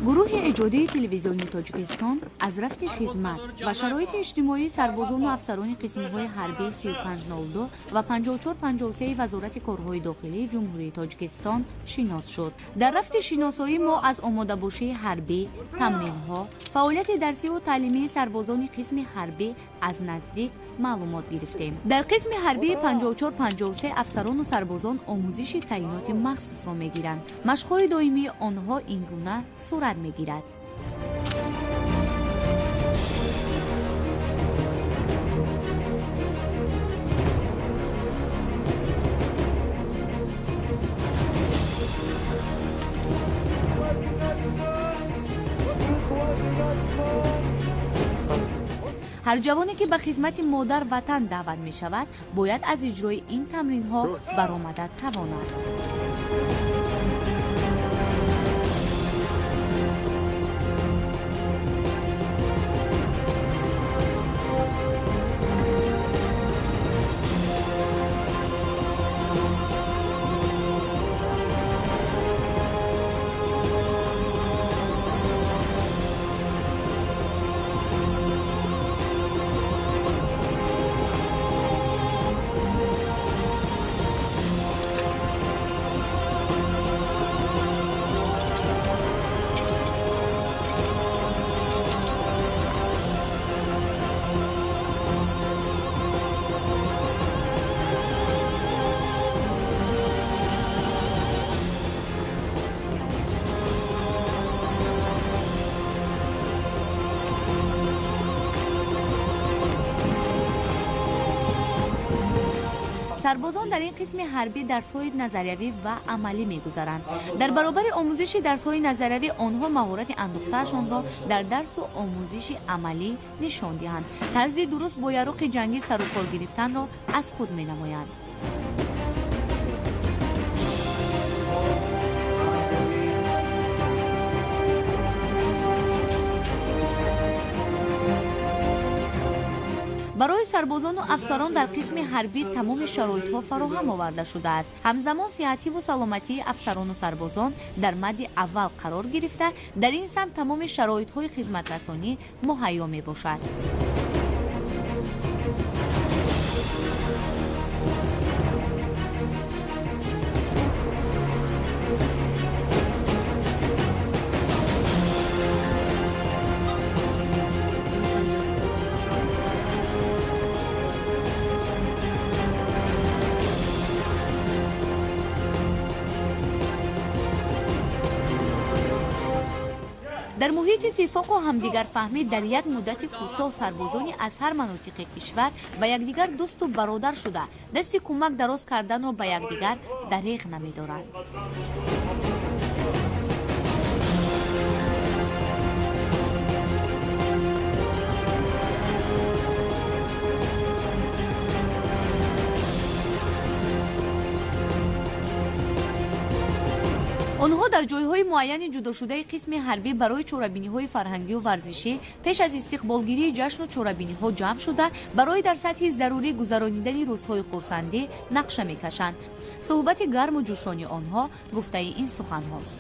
Гурӯҳи эҷодии телевизиони Тоҷикистон аз рафти хизмат ва шароити иҷтимоии сарбозону афсарони қисмҳои ҳарбии 3502 ва 5453 Вазорати корҳои дохилии Ҷумҳурии Тоҷикистон шинос шуд. Дар рафти шиносоӣ мо аз омодабошии ҳарбӣ, тамринҳо, фаъолияти дарсиву таълимии сарбозони қисми ҳарбӣ аз наздик маълумот гирифтем. Дар қисми ҳарбии 5453 афсарону сарбозон омӯзиши таъиноти махсусро мегиранд. Машқҳои доимии онҳо ин гуна сурат мегирад. Ҳар ҷавоне ки ба хизмати модар ватан даъват мешавад, бояд аз иҷрои ин тамринҳо баромада тавонад. Сарбозон дар ин қисми ҳарбӣ дарсҳои назариявӣ ва амалӣ мегузаранд. Дар баробари омӯзиши дарсҳои назариявӣ онҳо маҳорати андӯхтаашонро дар дарсу омӯзиши амалӣ нишон диҳанд. Тарзи дуруст бо яроқи ҷангӣ сарукор гирифтанро аз худ менамоянд. Барои сарбозону афсарон дар қисми ҳарбӣ тамоми шароитҳо фароҳам оварда шудааст. Ҳамзамон сиҳативу саломатии афсарону сарбозон дар мадди аввал қарор гирифта, дар ин самт тамоми шароитҳои хизматрасонӣ муҳайё мебошад. Дар муҳити иттифоқу ҳамдигарфаҳмӣ дар як муддати кӯтоҳ сарбозони аз ҳар манотиқи кишвар ба якдигар дӯсту бародар шуда, дасти кӯмак дароз карданро ба якдигар дареғ намедоранд. Онҳо дар ҷойҳои муайяни ҷудошудаи қисми ҳарбӣ барои чорабиниҳои фарҳангию варзишӣ пеш аз истиқболгирии ҷашну чорабиниҳо ҷамъ шуда, барои дар сатҳи зарурӣ гузаронидани рӯзҳои хурсандӣ нақша мекашанд. Суҳбати гарму ҷӯшони онҳо гуфтаи ин суханҳост.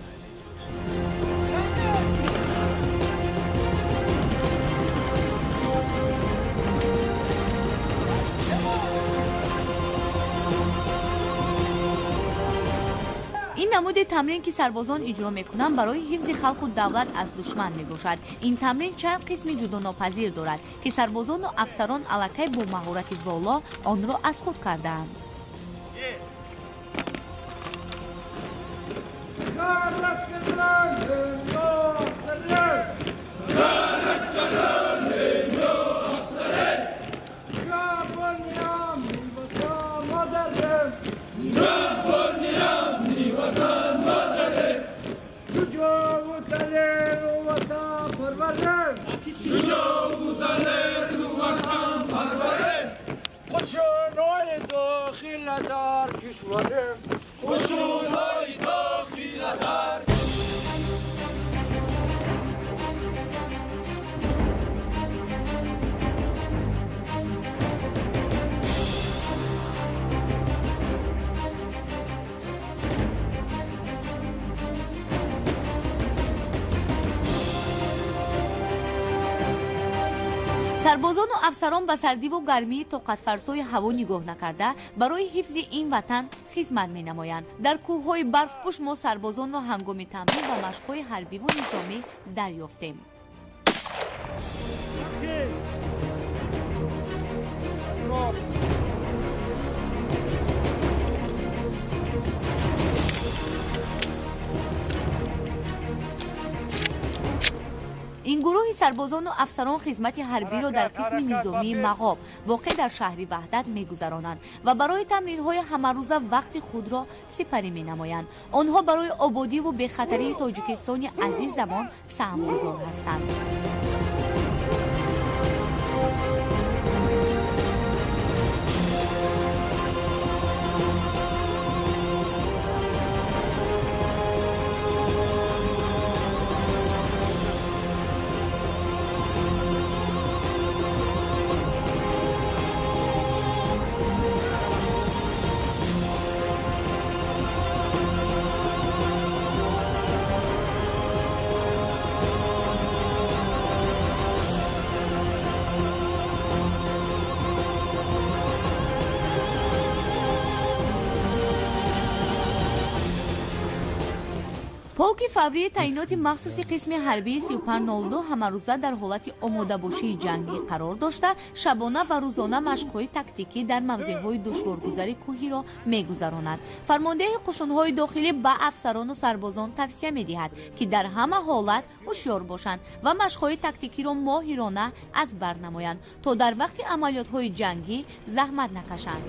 Ин намуди тамрин, ки сарбозон иҷро мекунанд, барои ҳифзи халқу давлат аз душман мебошад. Ин тамрин чанд қисми ҷудонопазир дорад, ки сарбозону афсарон аллакай бо маҳорати воло онро аз худ кардаанд. Сарбозону афсарон ба сардиву гармии тоқатфарсои ҳаво нигоҳ накарда, барои ҳифзи ин ватан хизмат менамоянд. Дар кӯҳҳои барфпӯш мо сарбозонро ҳангоми тамрин ва машқҳои ҳарбиву низомӣ дарёфтем. Ин гурӯҳи сарбозону афсарон хизмати ҳарбиро дар қисми низомии Мағоб, воқеъ дар шаҳри Ваҳдат, мегузаронанд ва барои тамринҳои ҳамарӯза вақти худро сипарӣ менамоянд. Онҳо барои ободиву бехатарии Тоҷикистони азизамон саҳмгузор ҳастанд. Полки фаврии таъиноти махсуси қисми ҳарбии 3502 ҳамарӯза дар ҳолати омодабошии ҷангӣ қарор дошта, шабона ва рӯзона машқҳои тактикӣ дар мавзеъҳои душворгузари кӯҳиро мегузаронад. Фармондеҳи қушунҳои дохилӣ ба афсарону сарбозон тавсия медиҳад, ки дар ҳама ҳолат ҳушёр бошанд ва машқҳои тактикиро моҳирона аз бар намоянд, то дар вақти амалиётҳои ҷангӣ заҳмат накашанд.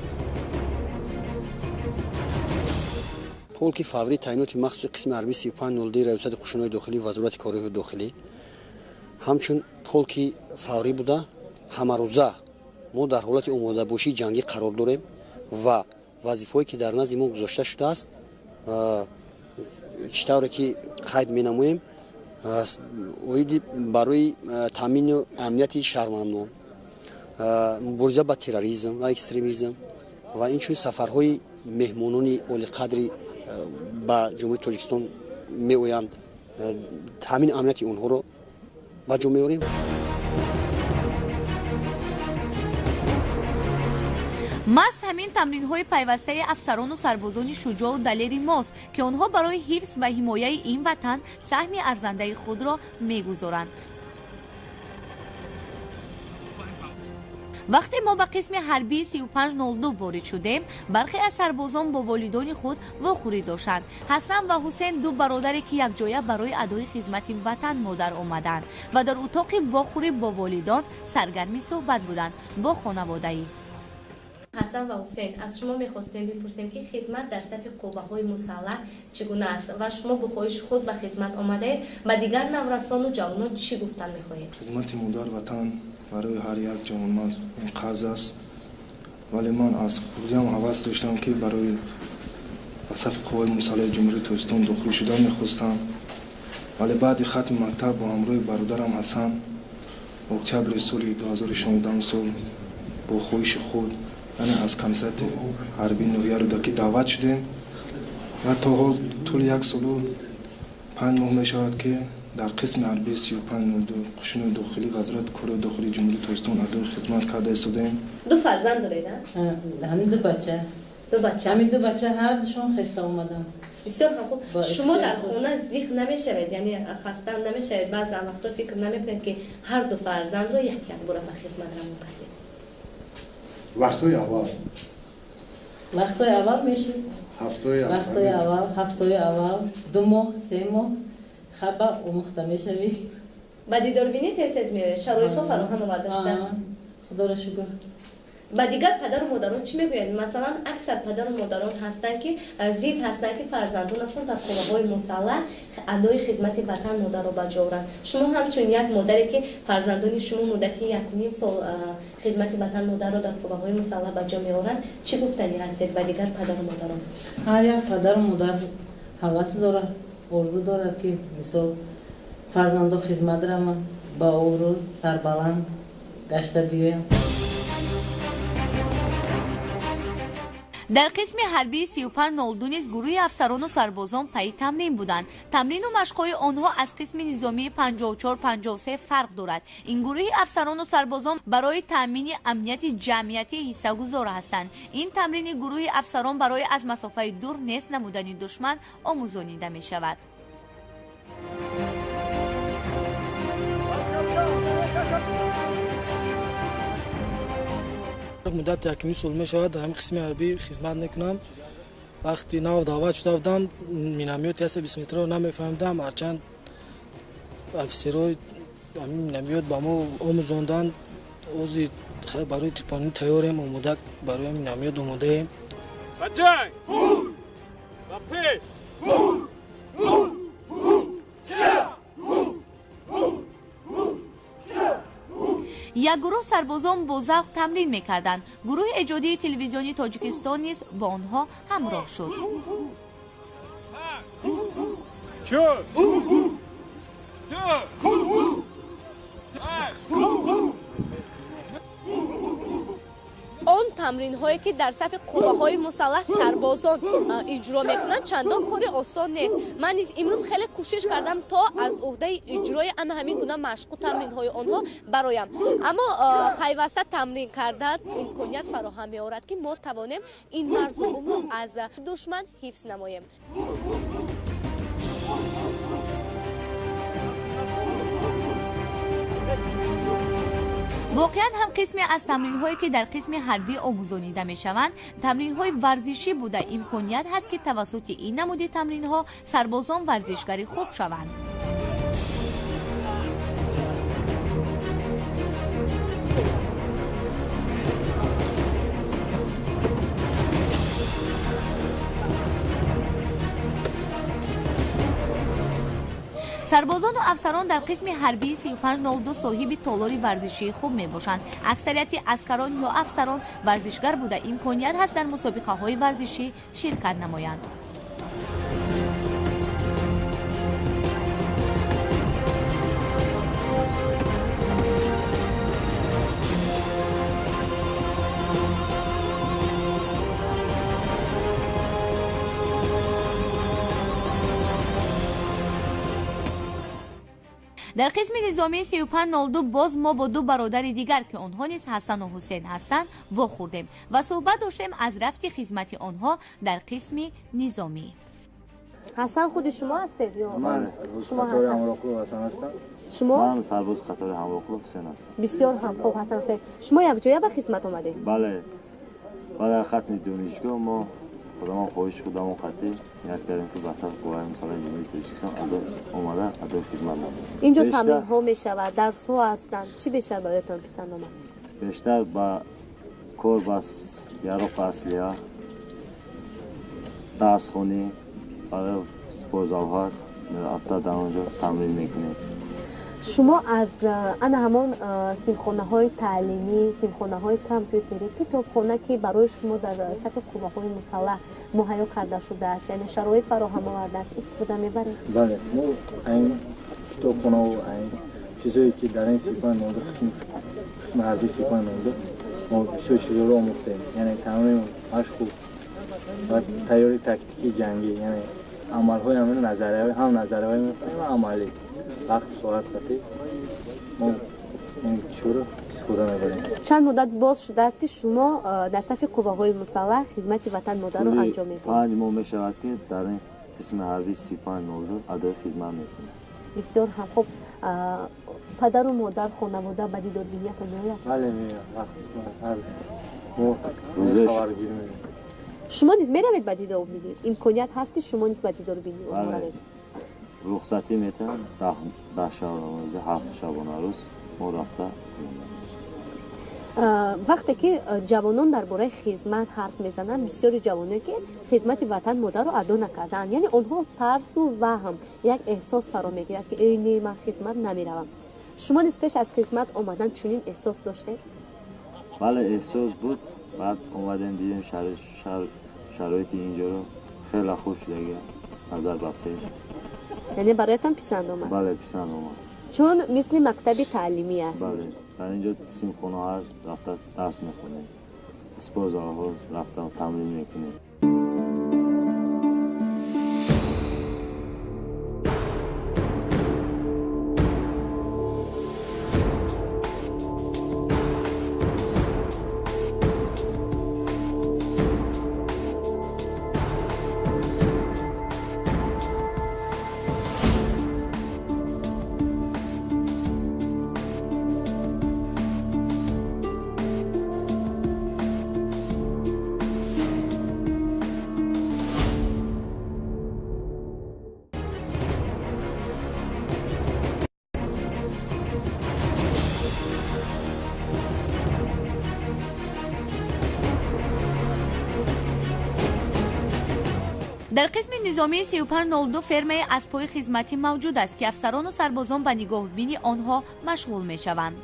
Полки фаврии таъиноти махсуси қисми ҳарбии 3502 Раёсати қушунҳои дохилӣ Вазорати корҳои дохилӣ ҳамчун полки фаврӣ буда, ҳамарӯза мо дар ҳолати омодабошии ҷангӣ қарор дорем ва вазифаҳое ки дар назди мо гузошта шудааст, чӣ тавре ки қайд менамоем, оиди барои таъмини амнияти шаҳрвандон, мубориза ба терроризм ва экстремизм ва инчунин сафарҳои меҳмонони олиқадри ба Ҷумҳурии Тоҷикистон меоянд, таъмини амнияти онҳоро ба ҷо меорем. Маҳз ҳамин тамринҳои пайвастаи афсарону сарбозони шуҷоъу далери мост, ки онҳо барои ҳифз ва ҳимояи ин ватан саҳми арзандаи худро мегузоранд. Вақте мо ба қисми ҳарбии 3502 ворид шудем, бархе аз сарбозон бо волидони худ вохӯрӣ доштанд. Ҳасан ва Ҳусен ду бародаре, ки якҷоя барои адои хизмати ватан модар омаданд ва дар утоқи вохӯрӣ бо волидон саргарми суҳбат буданд бо хонаводаи. Ҳасан ва Ҳусен, аз шумо мехостем бипурсем, ки хизмат дар сафи қувваҳои мусаллаҳ чӣ гуна аст ва шумо бо хоҳиши худ ба хизмат омадаед, ба дигар наврасону ҷавонон чӣ гуфтан мехоҳед? Хизмати модар ватан барои ҳар як ҷавонмард ин қарз аст, вале ман аз хурдиам ҳавас доштам, ки барои ба сафи қувваҳои мусаллаҳи Ҷумҳурии Тоҷикистон дохил шудан мехостам, вале баъди хатми мактаб бо ҳамроҳи бародарам Ҳасан октябри соли 2016 сол бо хоҳиши худ, яъне аз комиссариати ҳарбии ноҳияи Рӯдакӣ даъват шудем ва то ҳол тӯли як солу 5 моҳ мешавад, ки дар қисми ҳарбии 3502 қушуни дохилӣ Вазорати корҳои дохилии Ҷумҳурии Тоҷикистон адои хизмат карда истодаем. Ду фарзанд доред, ҳамин ду бача. Ду бача. Ҳамин ду бача ҳардушон хеста омаданд. Бисёр хам хуб. Шумо дар хона зиқ намешавед, яъне хаста намешавед, баъзан вақтҳо фикр намекунед, ки ҳар ду фарзандро як як бора ба хизмат равон кардед? Вақтҳои аввал. Вақтҳои аввал мешуд. Вақтҳои аввал, ҳафтаҳои аввал, 2 моҳ, 3 моҳ хаба омӯхта мешавӣ. Ба дидорбинӣ тез тез меояд, шароитҳо фароҳам оварда шудааст. Худоро шукр. Ба дигар падару модарон чӣ мегӯянд? Масалан, аксар падару модарон ҳастанд, ки зид ҳастанд, ки фарзандонашон дар қувваҳои мусаллаҳ адои хизмати ватан модарро ба ҷо оранд. Шумо ҳамчун як модаре, ки фарзандони шумо муддати 1.5 сол хизмати ватан модарро дар қувваҳои мусаллаҳ ба ҷо меоранд, чӣ гуфтанӣ ҳастед ба дигар падару модарон? Ҳар як падару модар ҳавас дорад, орзу дорад, ки мисол фарзандо хизмат раванд, ба обрӯ сарбаланд гашта биёянд. Дар қисми ҳарбии 3502 низ гурӯҳи афсарону сарбозон пайи тамрин буданд. Тамрину машқҳои онҳо аз қисми низомии 5453 фарқ дорад. Ин гурӯҳи афсарону сарбозон барои таъмини амнияти ҷамъиятӣ ҳиссагузор ҳастанд. Ин тамрини гурӯҳи афсарон барои аз масофаи дур нест намудани душман омӯзонида мешавад. Муддати якми сол мешавад дар ҳамин қисми ҳарбӣ хизмат мекунам. Вақти нав даъват шуда будам, миномёти 120 метрро намефаҳмидам. Ҳарчанд офисерҳои ҳамин миномёт ба мо омӯзонданд. Ози барои тирпонӣ тайёрем, омода барои миномёт омодаем. Ба ҷанг! Ба пеш! Як гурӯҳ сарбозон бо завқ тамрин мекарданд. Гурӯҳи эҷодии телевизиони Тоҷикистон низ бо онҳо ҳамроҳ шуд. Он тамринҳое ки дар сафи қувваҳои мусаллаҳ сарбозон иҷро мекунанд, чандон кори осон нест. Ман низ имрӯз хеле кӯшиш кардам, то аз уҳдаи иҷрои ана ҳамин гуна машқу тамринҳои онҳо бароям. Аммо пайваста тамрин кардан имконият фароҳам меорад, ки мо тавонем ин марзу бумро аз душман ҳифз намоем. Воқеан ҳам қисме аз тамринҳое ки дар қисми ҳарбӣ омӯзонида мешаванд, тамринҳои варзишӣ буда, имконият ҳаст, ки тавассути ин намуди тамринҳо сарбозон варзишгари хуб шаванд. Сарбозону афсарон дар қисми ҳарбии 3502 соҳиби толори варзишии хуб мебошанд. Аксарияти аскарон ё афсарон варзишгар буда, имконият ҳаст дар мусобиқаҳои варзишӣ ширкат намоянд. Дар қисми низомии 3502 боз мо бо ду бародари дигар, ки онҳо низ Ҳасану Ҳусен ҳастанд, вохӯрдем ва суҳбат доштем аз рафти хизмати онҳо дар қисми низомӣ. Ҳасан, худи шумо ҳастед ё? Ман шумо қатори Ҳамроқулов Ҳасан ҳастам. Шумо? Ман сарбози қатори Ҳамроқулов Ҳусен ҳастам. Бисёр ҳам хуб, Ҳасан Ҳусен. Шумо якҷоя ба хизмат омадед? Бале. Баъд аз хатми донишгоҳ мо худамон хоҳиши худамон қатъӣ ният кардем, ки ба сафи қувваҳои мусаллаҳи Ҷумҳурии Тоҷикистон омада адои хизмат намоем. Инҷо тамринҳо мешавад, дарсҳо ҳастанд. Чӣ бештар бароятон писанд омад? Бештар ба кор ба яроқи аслиҳа, дарсхонӣ, барои спортзалҳо аст, рафта дар он ҷо тамрин мекунем. Шумо аз ана ҳамон синфхонаҳои таълимӣ, синфхонаҳои компютерӣ, китобхона, ки барои шумо дар сафи қувваҳои мусаллаҳ муҳайё карда шудааст, яъне шароит фароҳам овардааст, истифода мебаред? Бале, мо айн китобхонаву айн чизое ки дар ин 3502 қисми ҳарбии 3502 мо бисёр чизоро омӯхтем, яъне тамрин, машқу ва тайёри тактикии ҷангӣ, яъне амалҳои ҳамин назариявӣ, ҳам назариявӣ мекунем ва амалӣ. Вақт соат қатъи мо ин чизро истифода мебарем. Чанд муддат боз шудааст, ки шумо дар сафи қувваҳои мусаллаҳ хизмати ватан модарро анҷом медиҳед? 5 моҳ мешавад, ки дар ин қисми ҳарбии 3502 адои хизмат мекунем. Бисёр ҳам хуб. Падару модар, хонавода ба дидорбиниятон меояд? Бале, меояд. Мо хабаргирӣ мекунем. Шумо низ меравед ба дидорбинӣ? Имконият ҳаст, ки шумо низ ба дидорбинӣ равед? Рухсатӣ метавон 10 шабонарӯз, 7 шабонарӯз мо рафта. Вақте ки ҷавонон дар бораи хизмат ҳарф мезананд, бисёри ҷавоное, ки хизмати ватан модарро адо накардаанд, яъне онҳо тарсу ваҳм, як эҳсос фаро мегирад, ки эй не, ман хизмат намеравам. Шумо низ пеш аз хизмат омадан чунин эҳсос доштед? Бале, эҳсос буд. Баъд омадем, дидем шароити инҷоро хеле хуб шудаги назар ба пеш. Яъне бароятон писанд омад? Бале, писанд омад. Чун мисли мактаби таълимӣ аст. Бале, дар инҷо синфхона ҳаст, рафта дарс мехонем. Спортзалҳо рафта тамрин мекунем. Дар қисми низомии 3502 фермаи аспҳои хизматӣ мавҷуд аст, ки афсарону сарбозон ба нигоҳубини онҳо машғул мешаванд.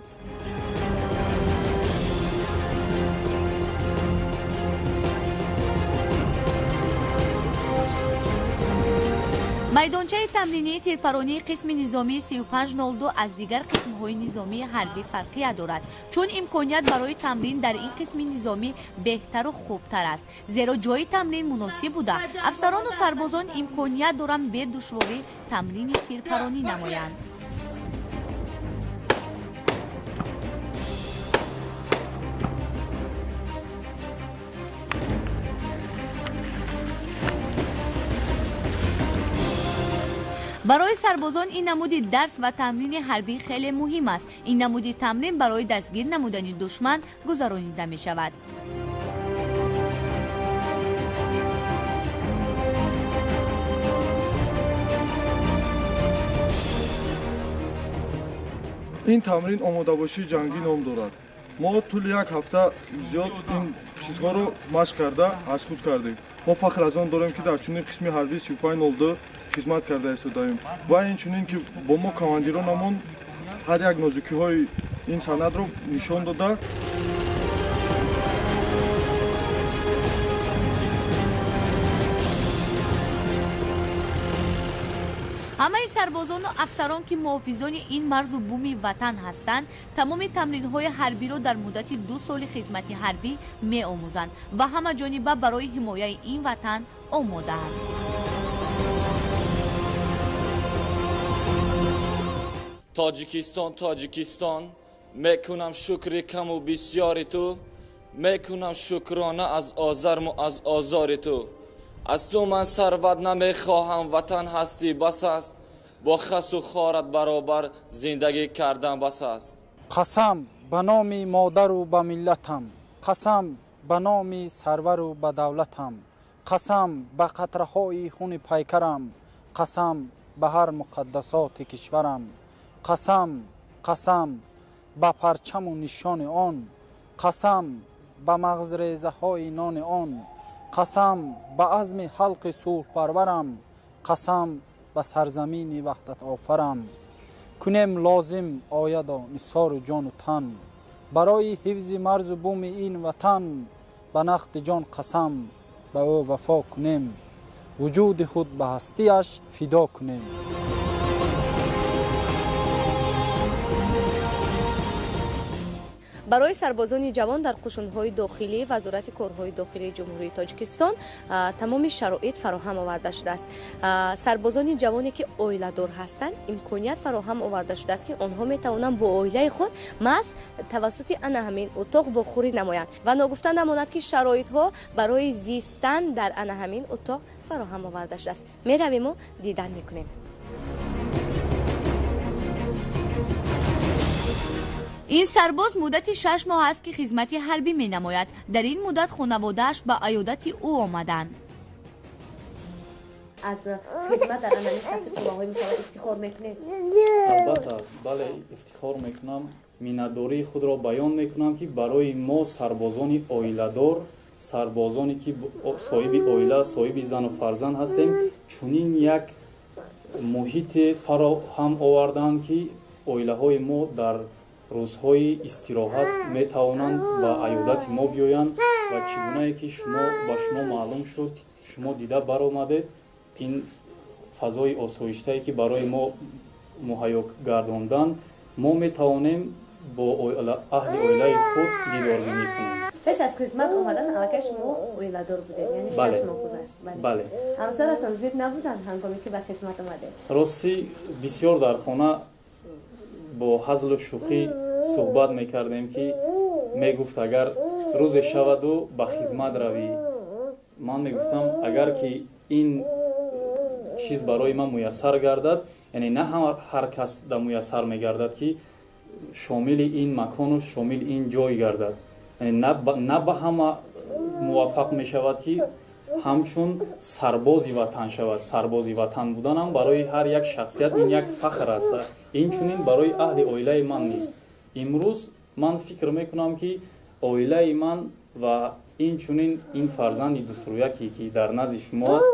Майдончаи тамринии тирпаронии қисми низомии 3502 аз дигар қисмҳои низомии ҳарбӣ фарқият дорад, чун имконият барои тамрин дар ин қисми низомӣ беҳтару хубтар аст, зеро ҷои тамрин муносиб буда, афсарону сарбозон имконият доранд бе душворӣ тамрини тирпаронӣ намоянд. Барои сарбозон ин намуди дарс ва тамрини ҳарбӣ хеле муҳим аст. Ин намуди тамрин барои дастгир намудани душман гузаронида мешавад. Ин тамрин омодабошии ҷангӣ ном дорад. Мо тӯли як ҳафта зиёд ин чизҳоро машқ карда аз худ кардем. Мо фахр аз он дорем, ки дар чунин қисми ҳарбии 3502 хизмат карда истодаем ва инчунин ки бо мо командиронамон ҳар як нозукиҳои ин санъатро нишон дода. Ҳамаи сарбозону афсарон, ки муҳофизони ин марзу буми ватан ҳастанд, тамоми тамринҳои ҳарбиро дар муддати 2 соли хизмати ҳарбӣ меомӯзанд ва ҳамаҷониба барои ҳимояи ин ватан омодаанд. Тоҷикистон, Тоҷикистон, мекунам шукри каму бисёри ту, мекунам шукрона аз озарму аз озори ту. Аз ту ман сарват намехоҳам, ватан ҳастӣ бас аст, бо хасу хорат баробар зиндагӣ кардан бас аст. Қасам ба номи модару ба миллатам, қасам ба номи сарвару ба давлатам, қасам ба қатраҳои хуни пайкарам, қасам ба ҳар муқаддасоти кишварам, қасам, қасам ба парчаму нишони он, қасам ба мағзрезаҳои нони он, қасам ба азми ҳалқи сулҳпарварам, қасам ба сарзамини ваҳдатофарам. Кунем лозим оядо нисору ҷону тан, барои ҳифзи марзу буми ин ватан, ба нақди ҷон қасам ба ӯ вафо кунем, вуҷуди худ ба ҳастиаш фидо кунем. Барои сарбозони ҷавон дар қушунҳои дохилӣ Вазорати корҳои дохилии Ҷумҳурии Тоҷикистон тамоми шароит фароҳам оварда шудааст. Сарбозони ҷавоне, ки оиладор ҳастанд, имконият фароҳам оварда шудааст, ки онҳо метавонанд бо оилаи худ маҳз тавассути ана ҳамин утоқ вохӯрӣ намоянд ва ногуфта намонад, ки шароитҳо барои зистан дар ана ҳамин утоқ фароҳам оварда шудааст. Меравиму дидан мекунем. Ин сарбоз муддати 6 моҳ аст, ки хизмати ҳарбӣ менамояд. Дар ин муддат хонаводааш ба аёдати ӯ омаданд. Аз хизмат дар ана ҳамин сафи қувваҳои мусаллаҳ ифтихор мекунед? Албатта, бале, ифтихор мекунам. Миннатдории худро баён мекунам, ки барои мо сарбозони оиладор, сарбозоне ки соҳиби оила, соҳиби зану фарзанд ҳастем, чунин як муҳите фароҳам оварданд, ки оилаҳои мо дар рӯзҳои истироҳат метавонанд ба аёдати мо биёянд ва чӣ гунае ки ба шумо маълум шуд, шумо дида баромадед, ин фазои осоиштае ки барои мо муҳайё гардонданд, мо метавонем бо аҳли оилаи худ дидорбинӣ кунем. Пеш аз хизмат омадан аллакай шумо оиладор будед, яъне 6 моҳ гузашт. Бале. Ҳамсаратон зид набуданд ҳангоме ки ба хизмат омадед? Ростӣ бисёр дар хона бо ҳазлу шӯхӣ суҳбат мекардем, ки мегуфт агар рӯзе шаваду ба хизмат равӣ. Ман мегуфтам агар ки ин чиз барои ман муяссар гардад, яъне на ҳар кас да муяссар мегардад ки шомили ин макону шомили ин ҷой гардад. На ба ҳама муваффақ мешавад ки ҳамчун сарбози ватан шавад. Сарбози ватан буданам барои ҳар як шахсият ин як фахр аст. Инчунин барои аҳли оилаи ман низ. Имрӯз ман фикр мекунам ки оилаи ман ва инчунин ин фарзанди дусрӯяке ки дар назди шумо аст,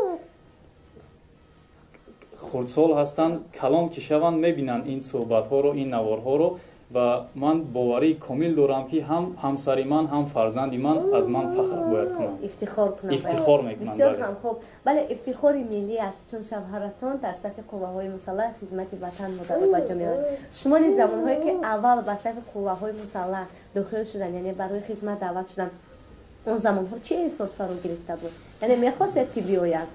хурдсол ҳастанд, калон ки шаванд мебинанд ин суҳбатҳоро, ин наворҳоро ва ман боварии комил дорам ки ҳам ҳамсари ман, ҳам фарзанди ман аз ман фахр бояд кунанд, ифтихор кунанд, ифтихор мекунанд. Бисёр ҳам хуб. Бале, ифтихори миллӣ аст, чун шавҳаратон дар сафи қувваҳои мусаллаҳ хизмати ватан модарро ба ҷо меорад. Шумо низ замонҳое ки аввал ба сафи қувваҳои мусаллаҳ дохил шуданд, яъне барои хизмат даъват шуданд, он замонҳо чӣ эҳсос фаро гирифта буд? Яъне мехостед ки биёяд?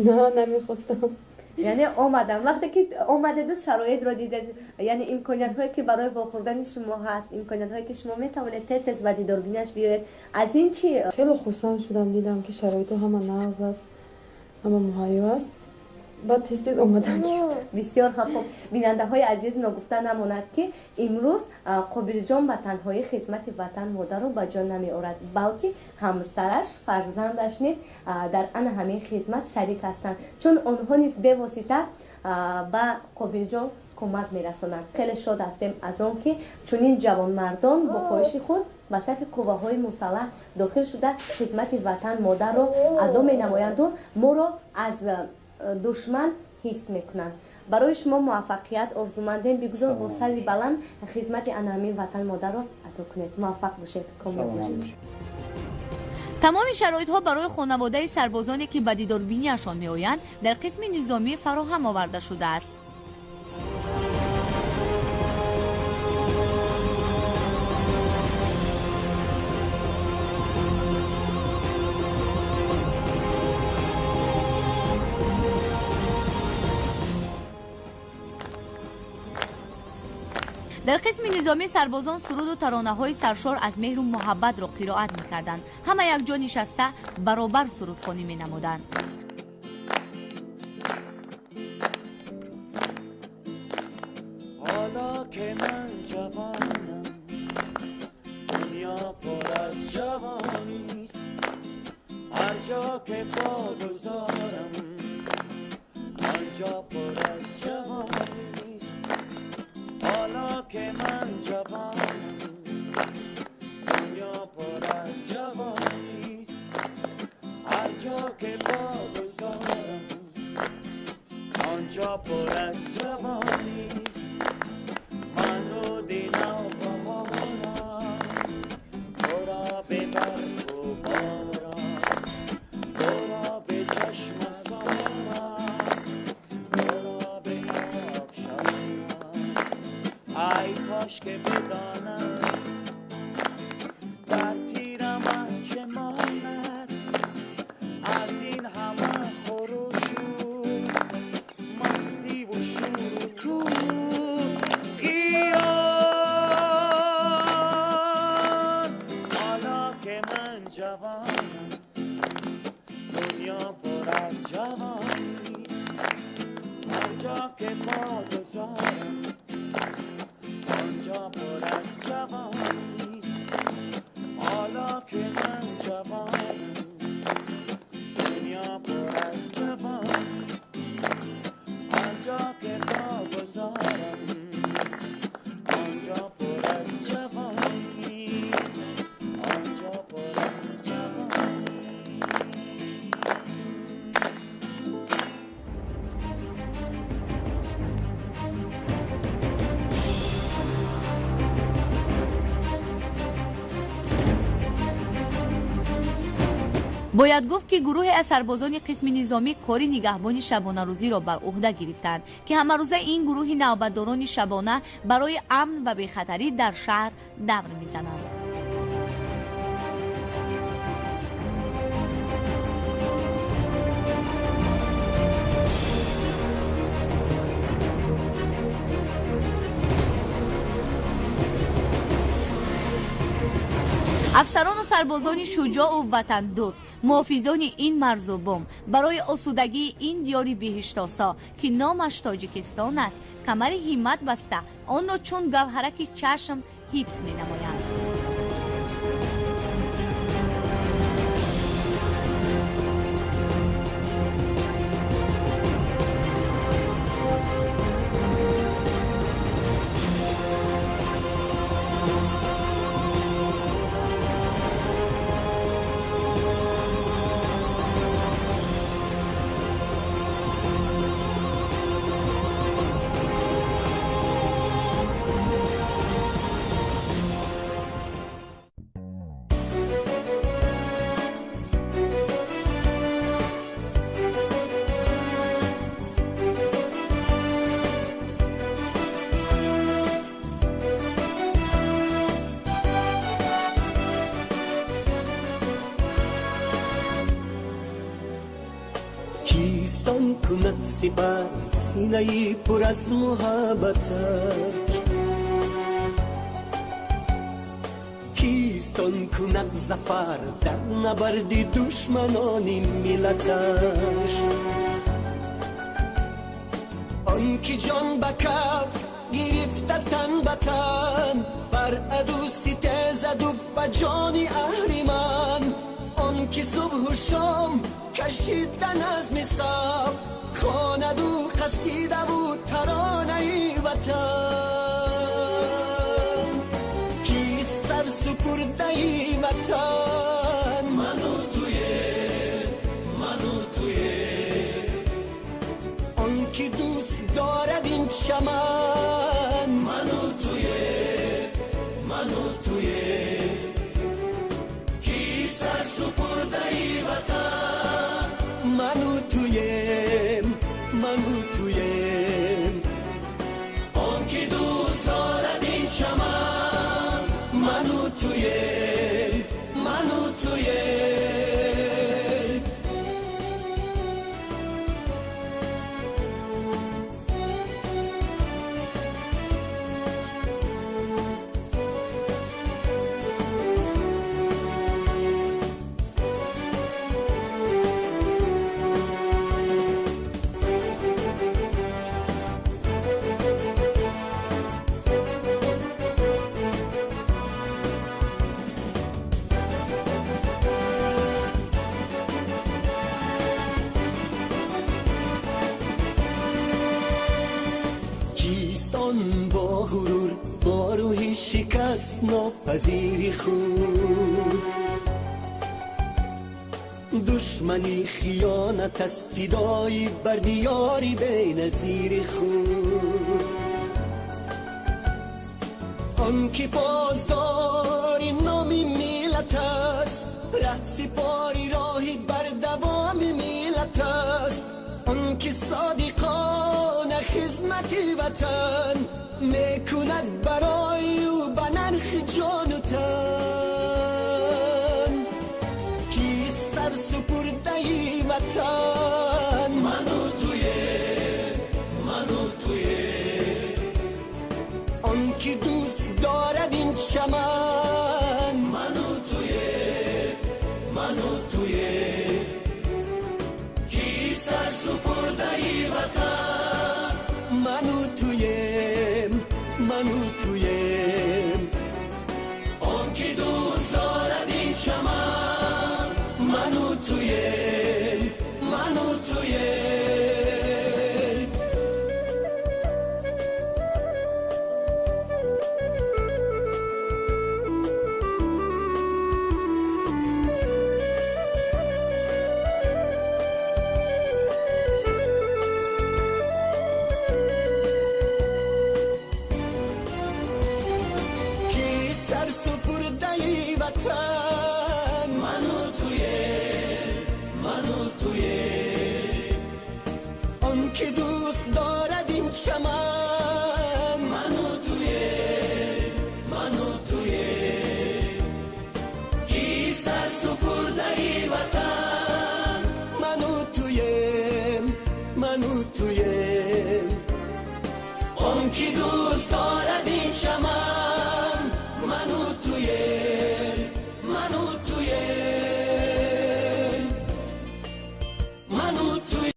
На, намехостам. Яъне омадам. Вақте ки омадеду шароитро дидед, яъне имкониятҳое ки барои вохӯрдани шумо ҳаст, имкониятҳое ки шумо метавонед тез-тез ба дидорбинаш биёед, аз ин чӣ? Хеле хурсанд шудам, дидам ки шароитҳо ҳама нағз аст, ҳама муҳайё аст. Баъд тез-тез омадан гирифтам. Бисёр хам хуб. Бинандаҳои азиз, ногуфта намонад ки имрӯз Қобилҷон ба танҳоӣ хизмати ватан модарро ба ҷо намеорад, балки ҳамсараш, фарзандаш низ дар ана ҳамин хизмат шарик ҳастанд, чун онҳо низ бевосита ба Қобилҷон кӯмак мерасонанд. Хеле шод ҳастем аз он ки чунин ҷавонмардон бо хоҳиши худ ба сафи қувваҳои мусаллаҳ дохил шуда хизмати ватан модарро адо менамоянду моро аз душман ҳифз мекунанд. Барои шумо муваффақият орзумандем. Бигузор бо сари баланд хизмати ана ҳамин ватан модарро адо кунед. Муваффақ бошед, комёб бошед. Тамоми шароитҳо барои хонаводаи сарбозоне ки ба дидорбинияшон меоянд дар қисми низомӣ фароҳам оварда шудааст. Дар қисми низомӣ сарбозон суруду таронаҳои саршор аз меҳру муҳаббатро қироат мекарданд. Ҳама якҷо нишаста баробар сурудхонӣ менамуданд. ҳоло ки ман ҷавонам, дунё пур аз ҷавонист, ҳар ҷо ки по гузорам онҷо пур аз ҷавонист. ҳоло ки ман ҷавонам, дунё пур аз ҷавонист, ҳар ҷо ки по гузорам онҷо пур аз ҷавонист. Ман руди навбаҳорам, туро бе барфу борон, туро бе чашмасорам, туро бе обшорам. Ай кош ки бидонам дар тираман чه монад аз ин ҳама хурушу мастиву шуру туғён. ҳоло ки ман ҷавонам, дунё пур аз ҷавонист, ҳар ҷо ки по гузорам آنجا پر از جوانیست. حالا که من جوانم، دنیا پر از جوانیست، آنجا که پا گذارم آنجا پر از جوانیست، آنجا پر از جوانیست. Бояд гуфт ки гурӯҳе аз сарбозони қисми низомӣ кори нигаҳбони шабонарӯзиро бар уҳда гирифтанд, ки ҳамарӯза ин гурӯҳи навбатдорони шабона барои амн ва бехатарӣ дар шаҳр давр мезананд. Афсарону сарбозони шуҷоъу ватандӯст, муҳофизони ин марзу бум, барои осудагии ин диёри биҳиштосо, ки номаш Тоҷикистон аст, камари ҳиммат баста, онро чун гавҳараки чашм ҳифз менамоянд. Кунад сипар синаи пур аз муҳаббаташ, кистон кунад зафар дар набарди душманони миллаташ. Он ки ҷон ба каф гирифта тан ба тан, бар аду ситезаду ба ҷони аҳриман. Он ки субҳу шом кашида назми саф, хонаду қасидаву таронаи ватан. Кист сарсупурдаи ватан? Ману туем, ману туем. Он ки дӯст дорад ин чаман, ману туем, ману туем. Ки сарсупурдаи ватан? Ману туем, ману туем. Он ки дӯст дорад ин чаман, ману туем, ману туем. غرور با روحی شکست ناپذیری خود، دشمنی خیانت از فدایی بر دیاری بی‌نظیر خود. آن که پاسدار نام ملت است، رهسپار راهی بر دوام ملت است. آن که صادقانه خدمت وطن میکند برای او به نرخ جان و تن. کیست سرسپرده‌ی وطن؟ منو تویه، منو تویه. آن که دوست دارد این چمن، منو تویه، منو تویه. کی سرسپرده‌ی وطن؟ منو تویم، منو تویم. آن که دوست دارد این چمن، منو تویم، منو تویم. چمن، منو تویه، منو تویه. کی سر سپرده‌ی وطن؟ منو تویم، منو تویم. آن کی دوست